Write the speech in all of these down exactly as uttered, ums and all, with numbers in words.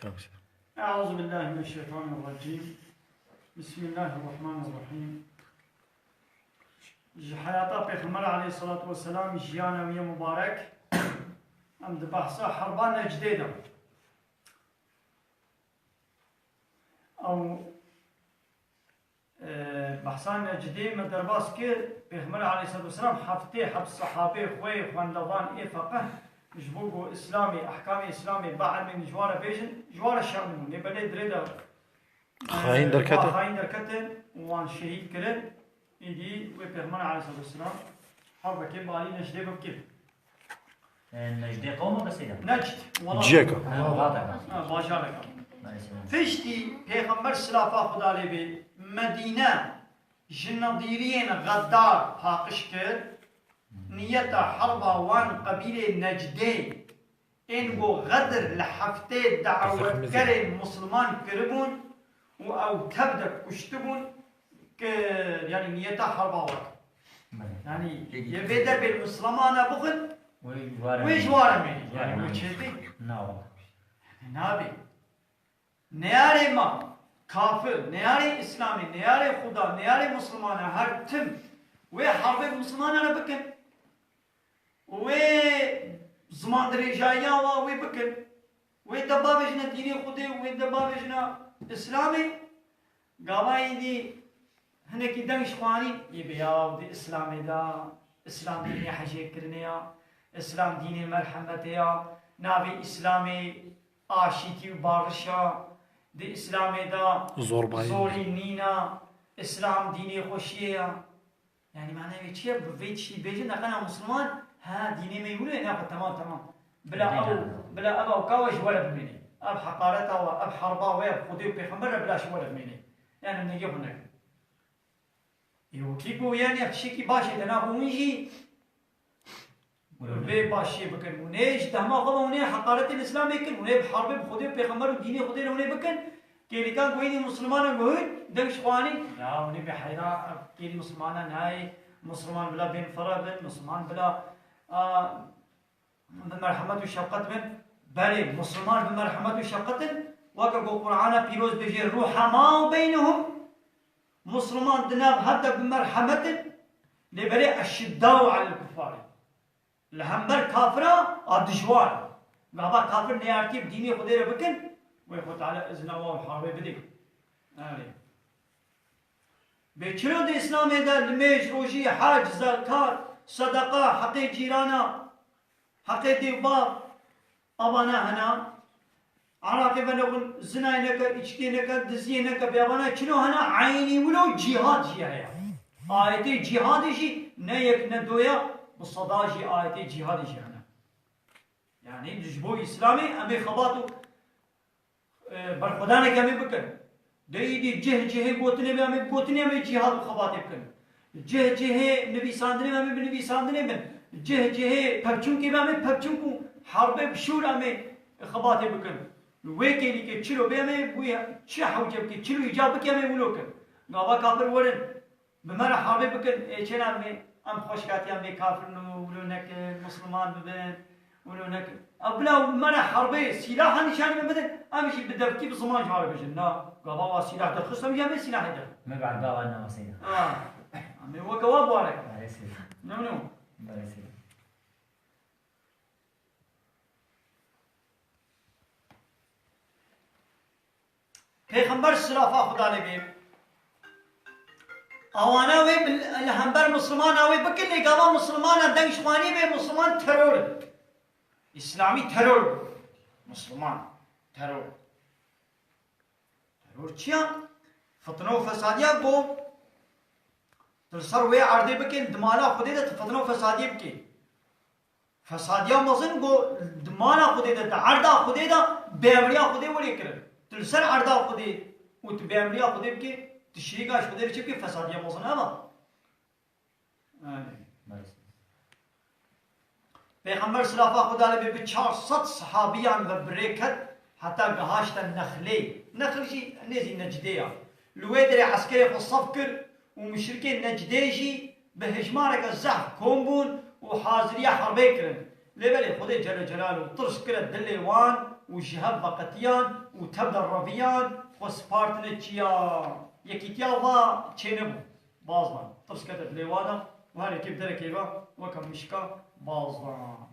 Kamçı. Euzubillahimineşşeytanirracim. Bismillahirrahmanirrahim. Ji heyata Pêxember aleyhissalatu vesselam, jiyana wî yê mubarek, em di behsa herba Necdê de. Ew, e, behsa Necdê me derbas kir, Pêxember aleyhissalatu vesselam heftê heft sehabê xwe yê xwendevan ê feqih ji bo ku Îslamê, ehkamê Îslamê, ba ilmên ji wan re bêjin, ji wan re şerm bûn. Lê belê dirê de, e, Xayîn derketin. Xayîn derketin û wan şehîd kirin. Îdî wê Pêxember aleyhissalatu vesselam herbekê balî Necdê bikin. E, Necdê qewma kesê de? Necd, welat. Ciyeka. Ha, welat e. Ha, bajareka. Belê, selam. Piştî Pêxember silafa Xuda lê bê Medîne ji Nediriyên Xedar paqij kir, niyeta herba wan qebîlê Necdê ên ku Xedir li heftê dawetkerên Misliman kiribûn û ew tev de kuştibûn, kir, yanî niyeta herba wan. Belê. Yanî, Peki. Yê vê derbê Mislimana bixin, Wê ji ware wê ji ware mênî. Yanî, wê çêdê. Na wala. Nabê. Neyarê ma, kafir, neyarê Îslamê, neyarê Xuda, neyarê Mislimana, her tim wê herbê Mislimana re bikin. Wê ziman dirêjayiya wa wê bikin. Wê te bavêjine dînê Xwedê, wê te bavêjine Îslamê. Gava êdî hinekî deng ji xwe anîn, yê bê yaw di Îslamê de, Îslam dînê hejêkirinê ya, Îslam dînê merhemetê ya, navê Îslamê aşîtî û bariş a, di Îslamê de Zorbayî. Zorî nîne, Îslam dînê xweşiyê ya. Yanî manayê wê çi ye? Bi vê tiştî bêjin, neqena Misliman, ha, dînê me wilo ye, naxwe, temam, temam. Bila Dîn ew, ha. Bila ev ewka we ji we re bimêne. Ev heqareta we, ev herba we, bi Xwedê û Pêxember re bila ji we re bimêne. Yanî negê xwe nekin. Ê, wekî ku, yanî, ev tiştekî baş e, de naxwe hûn jî Wilo vê başiyê bikin. Hûn ê ji dehma xwe ve hûn ê heqaretê li Îslamê kin. Hûn ê bi herbê bi Xwedê û Pêxember û dînê Xwedê re hûn ê bikin. Kêlikan ku hêdî Mislimanan guhîn, deng ji xwe anîn. Ya, hûn ê bê heyra, kêlî Mislimana nayê. Misliman bila bên fere bin, Misliman bila, a, bi merhemet û şefqet bin. Belê, Misliman bi merhemet û şefqet in. Weke ku Qur'ana Pîroz bêjê, "Ruhemau beynehum." Misliman di nav hev de bi merhemet in. Lê belê eşiddau alel kuffar in. Li hember kafira a dijwar. Gava kafir neyartiyê bi dînê Xwedê re bikin, wê Xwe Teala izna wan harbê bidê. Erê. Bê çiro di Îslamê de limêj, rojî, hec, zekat, sedeqa, heqê cîrana, heqê dêvbav, avana hena. Araqê venexwin, zinayê neke, îçkê neke, diziyê neke, bêavana çilo hene, eynî wilo cîhad jî heye. Ayetê cîhadê jî ne yek ne do ya, bi seda jî ayetê cîhadê jî hene. Yanî ji bo Îslamê em ê xebat û, e, berxwedaneke em ê bikin. Dê îdî cih cihê gotinê be, em ê gotinê, em ê cîhad û xebatê bikin. Cih cihê nivîsandinê be, em ê bi nivîsandinê bin. Cih cihê pevçûnkê be, em ê pevçûnk û herbê bi şûr em ê xebatê bikin. Li wê kêlîkê çilo bê, em ê wî çi hewce bikê, çilo îcab bikê, em ê wilo kin. Gava kafir werin. Bi me re herbê bikin, ê çêna em ê, em xweşkatiyan bê kafirin û wilo nekin, Misliman bibin, wilo nekin. Ew bila me re herbê, sîlaha nîşanî me bidin, em jî bi devkî bi ziman ji wan re bijin. Na, gava wa sîlah derxist, em jî em ê sîlahê derxin. Me bi erba wan newaseyna. Ah, em ê weke wa bi wan re. Belê sê. No, no. Belê sê. Pêxember silafa Xuda lê bê. Awana wê bi, li hember Mislimana wê bikin, lê gava Mislimana deng ji xwanî bê, Misliman teror in. Îslamî teror bû. Misliman teror. Teror çi ya? Fitne û fesadiya ku tu li ser wê erdê bikê, di mala Xwedê de tu fitne û fesadiyê bikê. Fesadiya mezin ku di mala Xwedê de, di erda Xwedê de bêemriya Xwedê werê kirin. Tu li ser erda Xwedê û tu bêemriya Xwedê bikê, tu şirîka ji Xwedê re çi bikê, fesadiya mezin ev e. Belê. Pêxember silafa Xweda lê bê bi çar sed sihabiyan ve bi rê ket heta gihaşte Nexlê. Nexl jî nêzî Necdê ya. Li wê derê eskerê xwe sef kir û muşrikên Necdê jî bi hejmareke zehf kom bûn û haziriya herbê kirin. Lê belê Xwedê Celle Celaluhu tirs kire dilê wan û ji hev veqetiyan û tev de reviyan xwe spartine çiya. Yekîtiya va çênebû. Baz dan. Tirs kete dilê wan de û her yekê bi derekê ve weke mişka baz dan.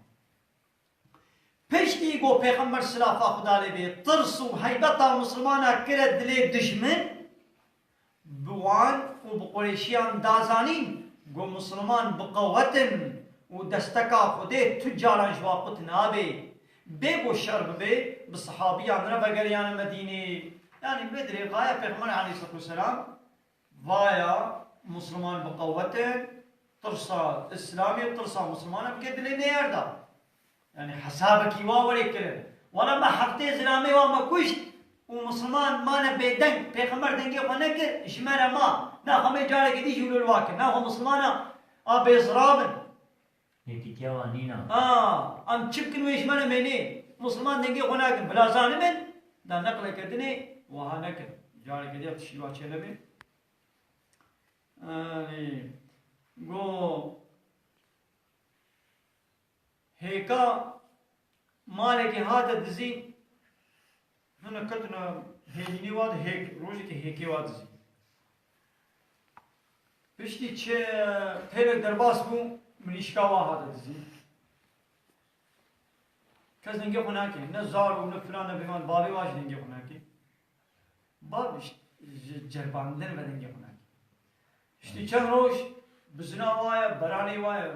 Piştî ku Pêxember silafa Xuda lê bê tirs û heybeta Misilmana kire dilê dijmin, bi wan û bi Qurêşiyan da zanîn ku Misilman bi qewet in û desteka Xwedê tu caran ji wan qut nabe. Bê ku şer bibe, bi sehabiyan re vegeriyane Medînê. Yanî vê dirê gaya Pêxember aleyhisselatu vesselam vaya Misilman bi qewet in, tirsa Îslamê, tirsa Misilmana bike dilê neyar da. Yanî hesabekî wa were kirin. Wala me heftê zilamê wa me kuşt û Misilman mane bêdeng, Pêxember dengê xwe nekir, ji me re ma. Naxwe me carekê dî jî wilo li wa kir. Naxwe Misilmana a bêzira bin. Yekîtiya wan nîna. Ha, em çi bikin wê ji me re mênê? Misilman dengê xwe nakin. Bila zanibin, da neqleke dinê wiha nekin. Carekê dî ev tiştî wa çênebê. Yanî, go hêka malekê hate dizîn, hene ketine hêlînê wa de hêk, rojekê hêkê wa dizîn. Piştî çi têlek derbas bû, mirîşka wa hate dizîn. Kes dengê xwe nake, ne zar û ne filan ne bêvan, bavê wa jî dengê xwe nake. Bav ji, ji ceribandin ve dengê xwe nake. Piştî çend roj bizina wa ye, beranê wa ye,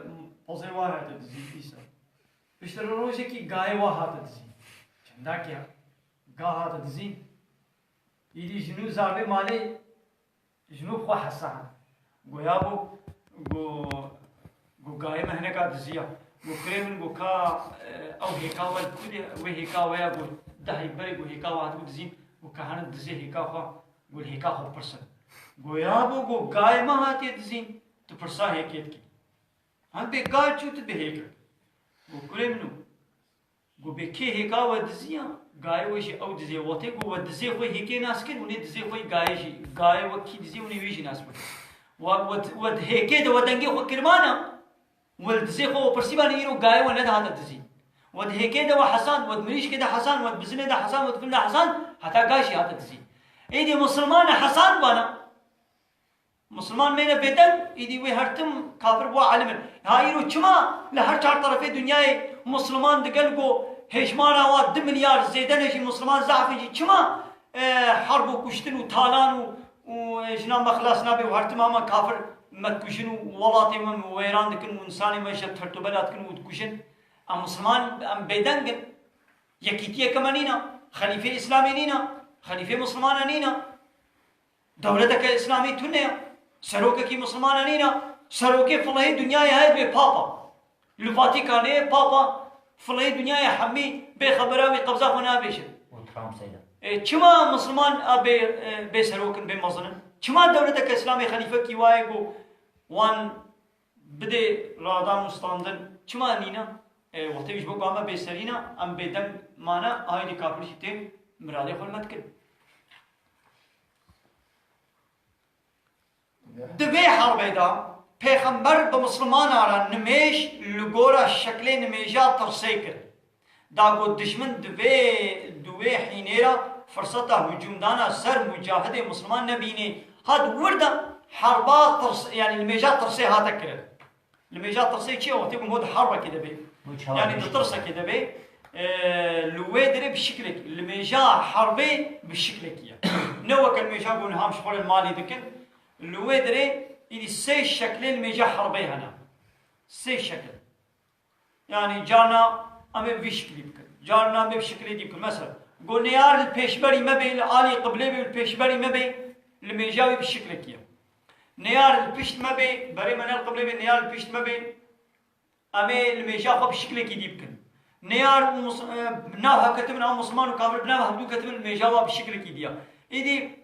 pozê wa hate dizîn îsa. Piştre rojekî gayê wa hate dizîn. Çendakî ga hate dizîn. Îdî ji nû zarvê malê ji nû xwe hesa. Goya bû, go, go gayê me hineka diziya. Go kurê min, go ka, e, ew hêka we li ku de, wê hêka we ya, go deh hêk berê, go hêka we hatibû dizîn, go ka hene dizê hêka xwe, go li hêka xwe pirsin. Goya bû, go gayê me hatiye dizîn, tu pirsa hêkê dikî. Hem bê ga çû tu bihêkir. Go kurê min û. Go bê kê hêka we diziya, gayê we jî ew dizê wetê, go we dizê xwe hêkê nas kir, hûnê dizê xwe gayê jî, gayê we kî dizê hûnê wê jî nas bikin. We, we, we di hêkê de we dengê xwe kirmana, we li dizê xwe we pirsî bana îro gayê we nedihate dizî. We di hêkê de we hesand, we di mirîşkê de hesand, we di bizinê de hesand, we di vin de hesand, heta ga jî hate dizî. Êdî misilmane hesand bana. Misilman mêne bêdeng, îdî wê her tim kafir bû alim in. Ha îro çima li her çar terefê dinyayê misilman digel ku hêjmara wa du milyar zêde ne jî misilman zaf in jî çima, e, herb û kuştin û talan û, û, e, jina me xilas nabe û her tim hema kafir me dikujin û welatê me wêran dikin û insanê me ji tertûbela dikin û dikujin. Em misilman, em bêdeng in. Yekîtiyeke me nîna. Xelîfê Îslamê nîna. Xelîfê misilmana nîna. Dewleteke Îslamî tune ya. Serokekî misilmana nîna. Serokê filehê dinyayê heye bê papa. Li Vatikanê papa filehê dinyayê hemî bê xebera wî qebza xwe nabêje. Û Trump seyda. E, çima misilman a bê, e, bê serok in, bê mezin in? Çima dewleteke Îslamê xelîfekî wayê ku wan bidê radan û standin? Çima nîne? E, wextê wî ji bo ku em bê serî ne, em bêdeng mane, aydî kafir jî tê miradê xwe li me dikin. Di vê herbê de Pêxember bi misilmana re nimêj li gora şeklê nimêja tirsê kir. Da got, dijmin di vê, di wê hînê re firseta hicûmdana ser mucahidê misilman nebînê. Hat wir de herba tirs, yanî nimêja tirsê hate kirin. Nimêja tirsê çi ye? Wextê ku got herbekê de bê. Yanî di tirsekê de bê. E, li wê dirê bi şiklek, nimêja herbê bi şiklekî ye. Ne weke nimêja ku niha em ji xwe re malê dikin. Li wê dirê îdî sê şeklê nimêja herbê hene. Sê şekil. Yanî carna em ê vî şiklî bikin. Carna em ê bi şiklê dî bikin. Mesela, go neyar li pêşberî me bê, li alî qiblê bê, li pêşberî me bê, nimêja wî bi şiklekî ye. Neyar li pişt me bê, berê me ne li qiblê bê, neyar li pişt me bê, em ê nimêja xwe bi şiklekî dî bikin. Neyar û mus-, e, nav hevketibin, ew misliman û kafir bi nav hevdû ketibin, nimêja wa bi şiklekî dî ya. Îdî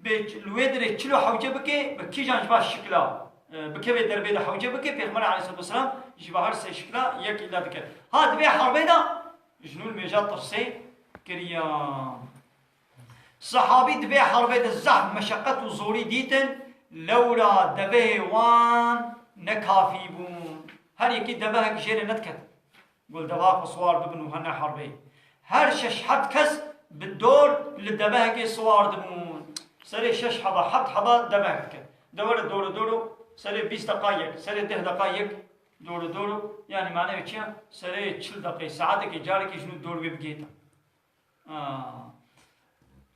Bê ç-, li wê dirê çil û hewce bike, bi kîjan ji van şikla, e, bikeve derbê de hewce bike, Pêxember aleyhisselatu vesselam ji van her sê şikla yek îla dike. Ha, di vê herbê de ji nû nimêja tirsê kiriya. Sehabî di vê herbê de zehf meşeqet û zorî dîtin, lewra devehê wan ne kafî bûn. Her yekî devehek jê re nediket. Gul deva xwe siwar bibin û hene herbê. Her şeş heft kes bi dor li devehekê siwar dibûn. Serê şeş heba, heft heba devehek dike. De were doro doro, serê bîst deqa yek, serê deh deqa yek, doro doro. Yanî manevê çi ye? Serê çil deqeyê, saetekê, carekê ji nû dor wê bigihêta. Ha.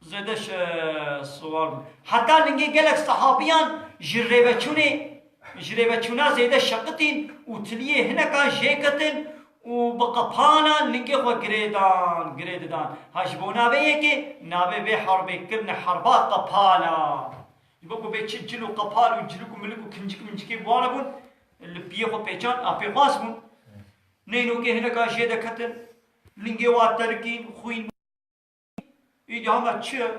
Zêde şe-, siwar bûn. Heta lingê gelek sehabiyan ji rêveçûnê, ji rêveçûna zêde şeqitîn û tiliyê hinekan jê ketin û bi qepala lingê xwe girê dan, girê didan. Ha, ji bo navê yekê, navê vê herbê kirine herba qepala. Ji bo ku bê çi cil û qepal û cilik û milik û kincik mincikê bi wan re bûn, li piyê xwe pêçan, a pêxwas bûn. Neynoke hineka jê de ketin, lingê wa terikîn, xwîn. Îdî hema çi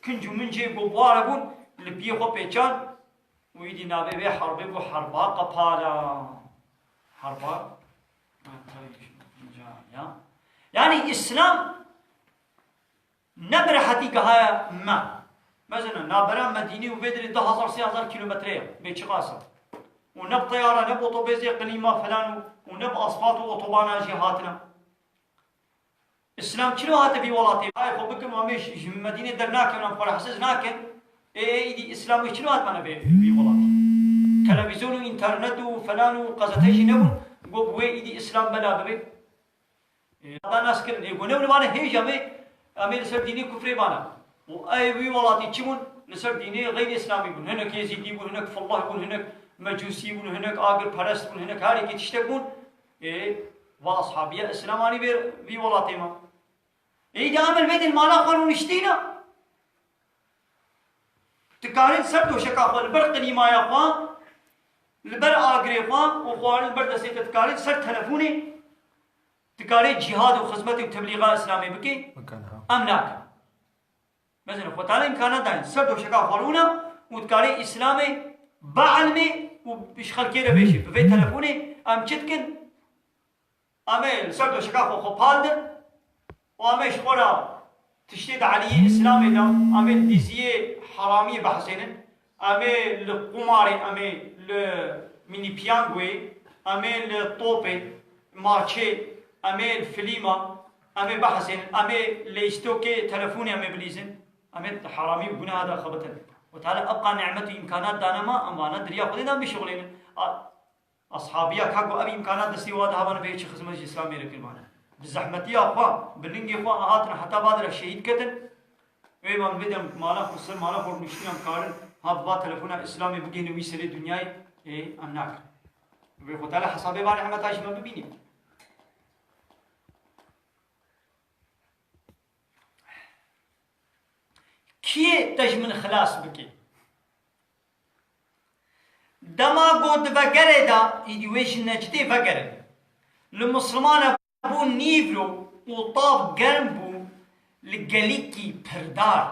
kinc û mincê ku bi wan re bûn, li piyê xwe pêçan û îdî navê vê herbê bû herba qepala. Herba. Ya. Yanî Îslam ne bi rehetî gihaye me. Mesela navbera Medînê û vê derê du hezar sê hezar kîlometre ye. Bê çiqas e. Û ne bi teyara, ne bi otobêzê, klîma falan û, û ne bi asfalt û otobana jî hatine. Îslam çilo hate vî welatê? Ay xwe bikim, em ê ji, ji Medînê dernakin, em xwe rehsiz nakin. Ê, ê, îdî Îslam wê çilo hatmane vê, vî welatê? Televîzyon û înternet û falan û qezete jî nebûn, got wê îdî Îslam bela bibe. Ê, da nas kirin. Ê, got ne wile vane hêj em ê, em ê li ser dînê kufrê bane. Û ey wî welatî çi bûn? Li ser dînê xeyrî Îslamî bûn. Hinek Yezîdî bûn, hinek Fillah bûn, hinek Mecûsî bûn, hinek agirperest bûn, hinek her yekî tiştek bûn. Ê, va ashabiya Îslam anî vê, vî welatê me. Ê, de em li vê din mala xwe rûniştîne. Dikarên ser doşeka xwe, li ber qilîmaya xwe, li ber agirê xwe û xwarin li ber destê te, dikarên ser telefonê, dikarê cîhad û xizmetê û teblîxa Îslamê bikê? Bikin, ha. Em nakin. Mesela Xwedê Teala îmkana dayîn, ser doşeka xwe rûne û dikarê Îslamê bielmê û ji xelkê re bêjî, bi vê telefonê em çi dikin? Em ê li ser doşeka xwe xwe pal din û em ê ji xwe re tiştê di eliyê Îslamê de, em ê li diziyê heramiyê bihesênin, em ê li qumarê, em ê li mînî piyangoyê, em ê li topê, maçê, em ê li filîma, em ê bihesênin, em ê li lîstokê telefonê em ê bilîzin, em ê di heramî û gunaha de xebitin. Xwedê Teala ebqa nimet û îmkanat dane me, em vana di riya Xwedê de bişuxulênin. A-, Ashabiya ka ku ev îmkanat destê wa de hebane, vê çi xizmet ji Îslamê re kiribane. Bi zehmetiya xwe, bi lingê xwe hatin heta va de re şehîd ketin. Wê van vê dem mala xwe ser mala xwe rûniştî em karin ha bi va telefona Îslamê bigihînin wî serê dinyayê, ê, em nakin. Wê Xwedê Teala hesabê va nehmeta ji me bibînî. Kiyê te ji min xilas bikê? Dema got di vegerê de, îdî wê ji Necdê vegerin. Li Mislimane bû nîvro û tav germ bû, li gelîkî pirdar,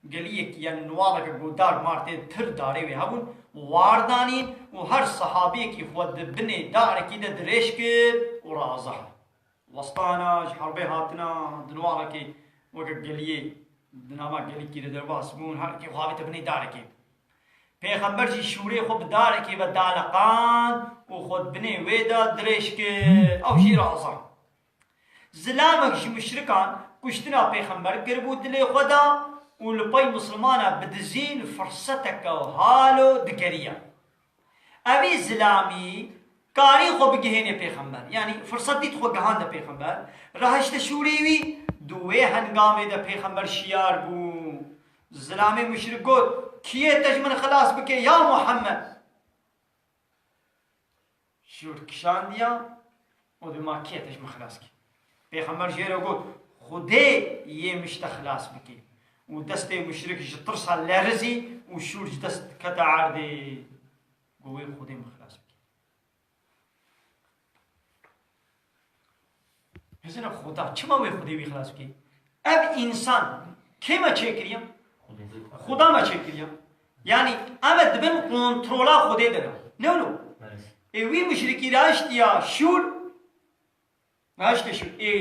geliyekî, yanî nuwareke ku dar mar tê, pir darê wê hebûn, war danîn û her sehabiyekî xwe di binê darekî de dirêj kir û razihir. Westana ji herbê hatina di nuwarekê weke geliyê di nava gelîkî de derbas bûn, her yekê xwe avête binê darekê. Pêxember jî şûrê xwe bi darekê ve daleqand û xwe di binê wê de dirêj kir. Ew jî razand. Zilamek ji muşrikan kuştina pêxember kiribû dilê xwe de û li pey misilmana bi dizî li firseteke halo digeriya. Evî zilamî karî xwe bigihêne pêxember. Yanî firset dît xwe gihande pêxember. Rahişte şûrê wî, di wê hengamê de pêxember şiyar bû. Zilamê muşrik got, "Kiyê te ji min xilas bike ya Muhammed?" Şûr kişandiya û dima, "Kiyê te ji min xilas ke?" Pêxember jê re got, "Xwedê yê min ji te xilas bike." Û destê muşrik ji tirsa lerizî û şûr ji dest kete erdê. Got, "Wê Xwedê min xilas bike." Hezine Xuda, çima wê Xwedê wî xilas bike? Ev însan kê me çêkiriye? Xuda me çêkiriye. Yanî em ê di bin kontrola Xwedê de ne. Ne wilo? Ê wî muşrikî raştiya şûr, raştiya şûr. Ê,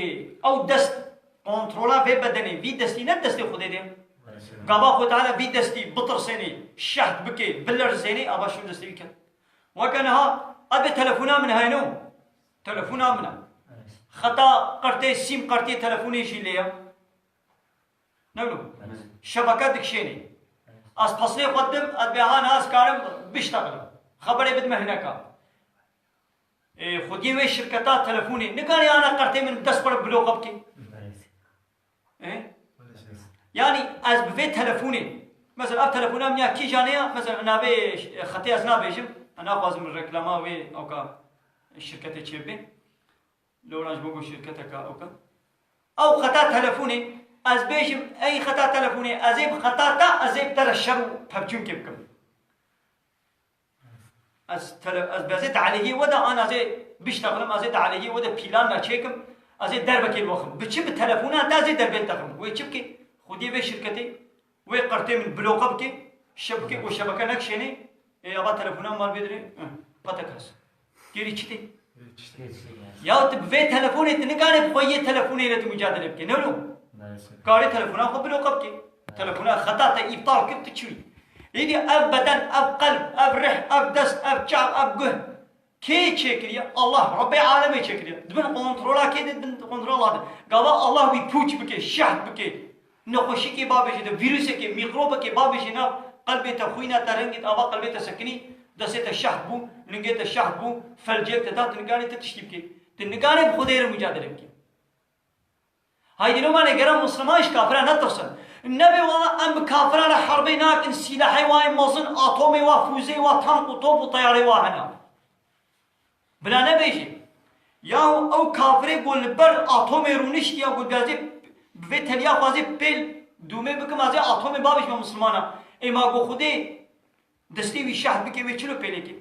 ew dest kontrola vê bedenê, vî destî ne destê Xwedê de. Gava Xwedê Teala vî destî bitirsênê, şehd bike, bilerzênê, ava şûr destê wî ket. Weke niha, ev ê telefona min hene. Telefona min e. Xeta qirtê, sîm qirtê telefonê jî lê ye. Ne wilo? Şebeke dikişênê. Ez pesnê xwe dim, ez bê ha niha ez karim biştexlim. Xeberê bidime hineka. Ê, xwediyê wê şirketa telefonê. Nikarî ana qirtê min bi dest xwe re bloke bike. Ê? Yanî ez bi vê telefonê, mesela ev telefona min ya kîjan e ya, mesela navê ş-, xetê ez nabêjim, ez naxwazim reklama wê ewka şirketê çêbibe. Lewra ji bo ku şirketeka ewka. Ew xeta telefonê, ez bêjim, ey xeta telefonê, ez ê bi xeta te, ez ê bi te re şer û pevçûnkê bikim. Ez tele-, ez bezê di aleyhê we de an ez ê biştexlim, ez ê di aleyhê we de pîlan re çêkim, ez ê derbekê li we xim. Bi çi? Bi telefona te ez ê derbê li te xim. Wê çi bike? Xwediyê vê şirketê, wê qirtê min bloke bike, şebike, û şebeke nekişênê, ê, ava telefona mal bê dirê, ih, pate kes. Gêrî çi tê? Ya tu bi vê telefonê tu nikarê bi xwe yê telefonê re tu mücadele bike. Ne wilo? Karê telefona xwe bloke bike. Telefona xeta te îptal kir tu çûyî. Îdî ev beden, ev qelb, ev rih, ev dest, ev çav, ev guh. Kê çêkiriye? Allah, Rabbê alemê çêkiriye. Di bin kontrola kê de, di bin kontrola de. Gava Allah wî pûç bike, şehd bike. Nexweşîkê bavêje de, vîrusekê, mîkrobekê bavêje nav qelbê te, xwîna te, rengê te, ava qelbê te sekinî, destê te şehd bû, lingê te şehd bû, felcêk te da, tu nikarî te tiştî bikê. Tu nikarî bi Xwedê re mücadele bikî. Haydî loma lê gere Musliman ji kafira netirsin. Nebê wala em bi kafira re herbê nakin, sîlahê wa yê mezin, atomê wa, fûzeyê wa, tank û top û teyarê wa hene. Bila nebêjî. Yahu ew kafirê ku li ber atomê rûniştiya, ku dibê ez ê bi vê teliya xwe ez ê pêl dûmê bikim, ez ê atomê bavêjime Muslimana. Ê ma ku Xwedê destê wî şehd bike, wê çilo pêlê ke?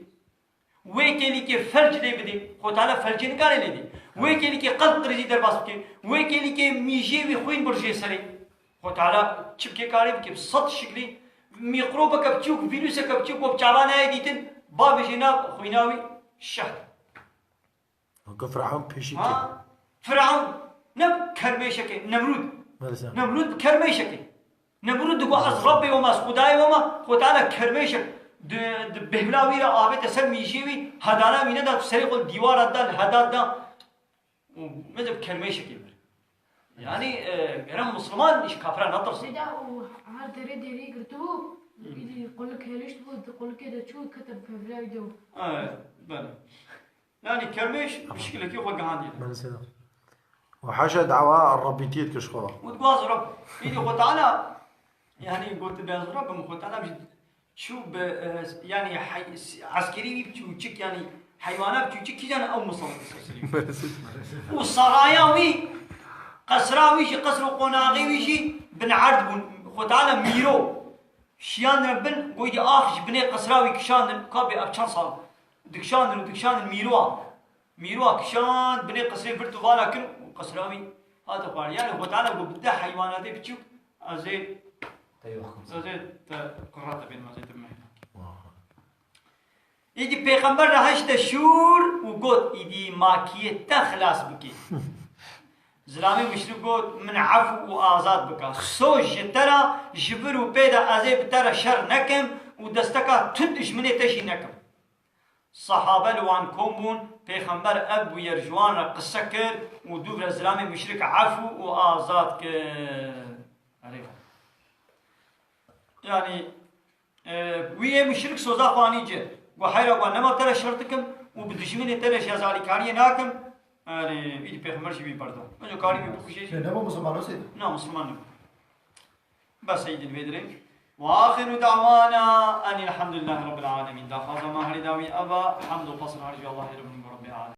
Wê kêlîkê felc lê bidê. Xwe Teala felcê nikare lê dê. Wê kêlîkê qelb qrizî derbas bike. Wê kêlîkê mîjê wî xwîn birjê serê. Xwe Teala çi bike karê bike, bi sed şiklî mîkrobeke biçûk, vîruseke biçûk ku bi çavan nayê dîtin, bavêje nav xwîna wî şehd. Weke Firavun pêşî Ha? Firavun ne kermêşekê, Nemrûd. Belê. Nemrûd bi kermêşekê. Nemrûd digot, "Ez Rebbê we me, ez Xwedayê we me." Xwe Teala kermêşek di, di bêhna wî re avête ser mîjê wî, hedana wî neda, serê xwe li dîwara da, li heda da. Û mezin kermêşekê bir. Yanî, e, gere Musliman ji kafira netirsin. Seyda û her derê derî girtibû, îdî qulik hêlişt bû, di qulikê de çû, kete bi pevra wî de. Evet, belê. Yanî kermêş bi şekilekî xwe gihandiye. Belê Seyda. Û haşa dawa Rebbîtiyê dikir ji xwe. Û diguaz Reb. Îdî Xwe Teala, yanî gotibe ez Reb im, Xwe Teala jî Çû bi, e, yanî hey-, eskerî wî biçûçik, yanî heywana biçûçik kîjan ew musallat ser serî. Û saraya wî, qesra wî jî, qesr û qonaxê wî jî bin erd bûn. Xwe Teala mîro şiyandin bin, goydî ax ji binê qesra wî kişandin, ka bê ev çend sal dikişandin û dikişandin mîroa. Mîroa kişand, binê qesrê virt û vala kir û qesra wî hate xwarin. Yanî Xwe Teala got bi deh heywanatê biçûk, ez ê Te yox kim. Ez ê te qurata bênim, ez ê te bimehna. Îdî pêxember re heşte şûr û got, "Îdî makiyê te xilas bikî." Zilamê muşrik got, "Min efû û azad bika. Soz ji te re, ji vir û pê de ez ê bi te re şer nekim û desteka tu dijminê te jî nekim." Sehabe li wan kom bûn, pêxember ev bûyer ji wan re qise kir û dûv re zilamê muşrik efû û azad kir. Erê. Yanî, e, wî yê muşrik soza xwe anî ci. Got, "Heyra, got, nema te re şer dikim û bi dijminê te re jî ez alîkariyê nakim." Erê, îdî pêxember jî wî berda. Min got, "Karî wî bikujê jî." Ne bo Musulman o Seyda? Na, Musulman nibû. Bes ey din vê dirê. Ve axiru da'wana enil hamdülillahi rabbil alemin. Daxwaza me herî dawî eva, hamd û pesir harî ji Allahê re bûn bo Rabbil alemin.